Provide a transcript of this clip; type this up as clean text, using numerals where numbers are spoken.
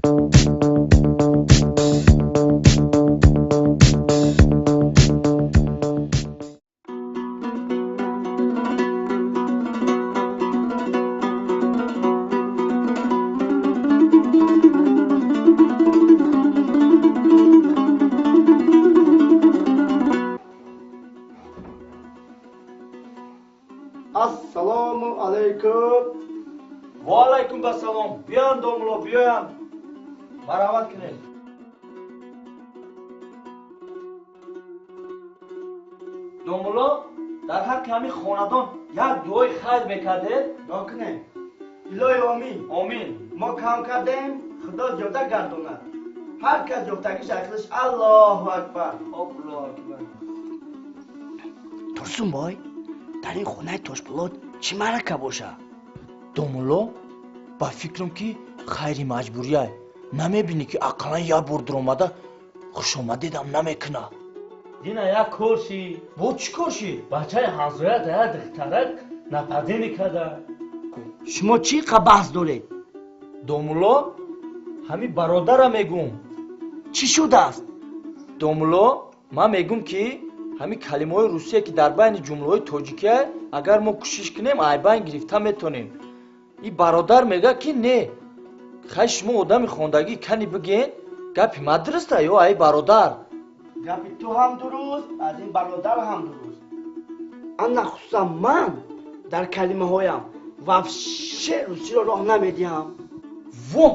Ассалому алайкум. Ва алайкум ассалом. Биён домулло, биёян. Марҳамат кунед. Домулло, дар ҳаққи ҳамин хонадон як дуои хайр мекардед? Дуо кунем. Илоҳи омин. Омин. Мо кам кардем, Худо зиёда гардонад. Ҳар кас ёфтагиш ақлиш. Аллоҳу акбар. Аллоҳу акбар. Турсунбой, дар ин хонаи Тошпулот чӣ маърака боша? Домулло, ба фикрам ки хайри маҷбурияй. Намебинӣ ки ақаллан як бор дуромада хушомадедам намекуна. Дина як кор ши. Бо чӣ кор ши? Бачаи ҳамсоя да як духтарак нападение карда. Шумо чӣ қа баҳс доред? Домулло, ҳамин бародара мегум. Чӣ шудааст? Домулло, ман мегум ки ҳамин калимаҳои русия ки дар байни ҷумлаҳои тоҷикия, агар мо кӯшиш кунем, айбайн гирифта метонем. И бародар мегӯяд ки не, хай шумо одами хондагӣ, кани бигӯен, гапи ма дуруста ё ай бародар? Гапи ту ҳам дуруст, аз ин бародар ҳам дуруст. Ана хусусан ман дар калимаҳоям вообще русиро роҳ намедиҳам. Во!